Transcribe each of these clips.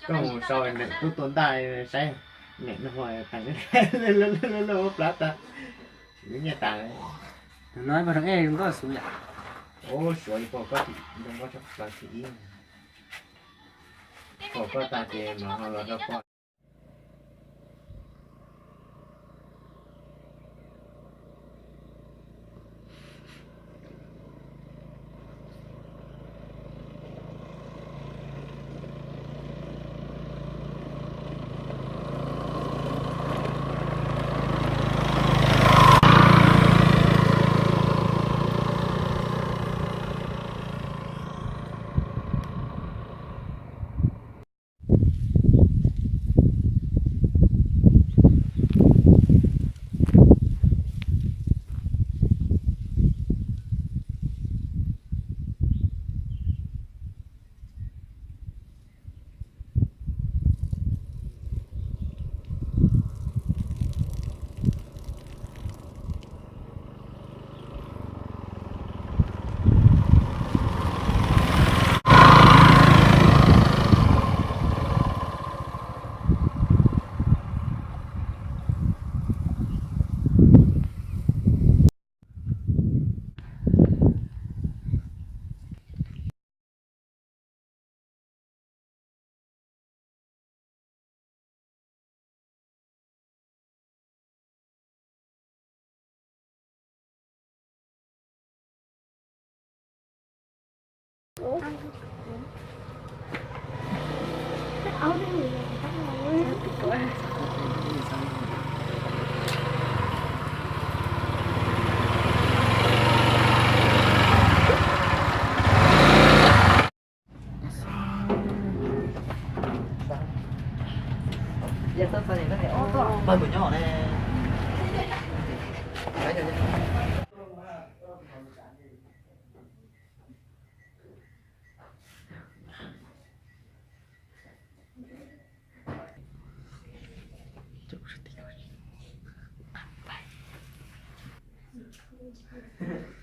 Koj mus sau nws tub tua ntaj saib, niam no teem lub plab tag, lub nyiaj tas. Tus no mas rau ej zoo nkauj xwb yom. Ub, suav ib puas koj zoo nkauj tshaj plaws thib ib. Pom koj tag ces mam ho los rau koj.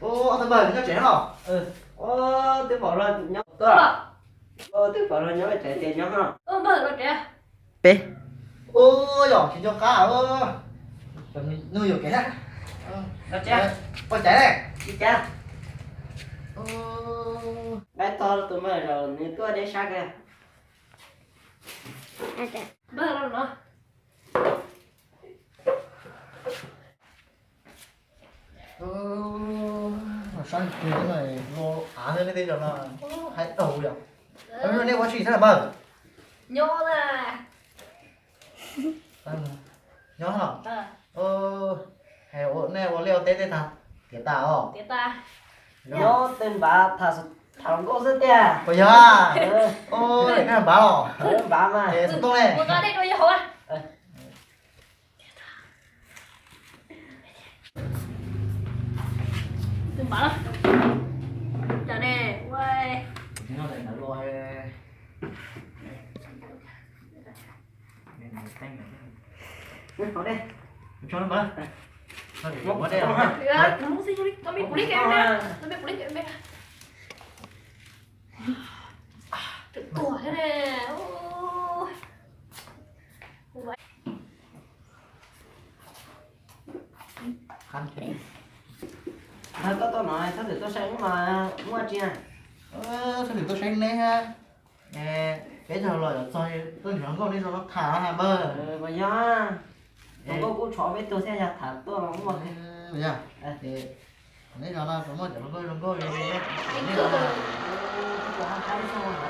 Ub, ob tug npawg nyob tsev no. Ub, twb pom los nyob tuaj. Ub, twb pom los nyob tsev ces nyob no. Peb. Ub, yog tsis nco qab. Nug yuam kev. Poj caiv ne? Li cas? Nqaij tog tus npawg zaum nws tuaj deb sab kiag. Npawg los no. Sab kiag no, av thiab nej tej zaum no hais tau yom. Nej ua tsi thiab npawg? Nyob na. Nyob los? Nej ua liaj ua teb tej tag tiav tas os? Nyob tej npav tham hluas nkauj xwb tiag. Puas yog? Nej npav los? Npav mas. Xov tooj ne? Tus npav los? Cas ne? Ua, Koj tuaj no txhob twm tuaj saib ub mas muaj tsi na. Txhob twm tuaj saib neb. Peb tau los yuav txog tuaj nrhiav hluas nkauj nej zoo no tham na npawg. Yog, hluas nkauj kuj tshov peb tug thiab yog tham tuaj los muaj. Yog, neb zoo no puas muaj cov hluas nkauj zoo nkauj li neb?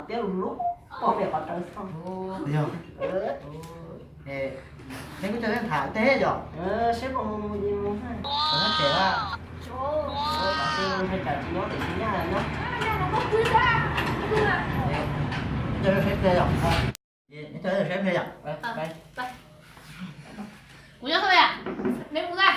Tiab lub pom pem qhov rawv xwb. Yog. Neb kuj coj peb tham tej yom? Seb puas mus ces mus. Nyob tsev a. Nyob tsis nyob tiam sis nyaj nyob. Coj peb saib pliag yom? Coj peb saib pliag yom? Kuv nyob xwb, neb mus tag.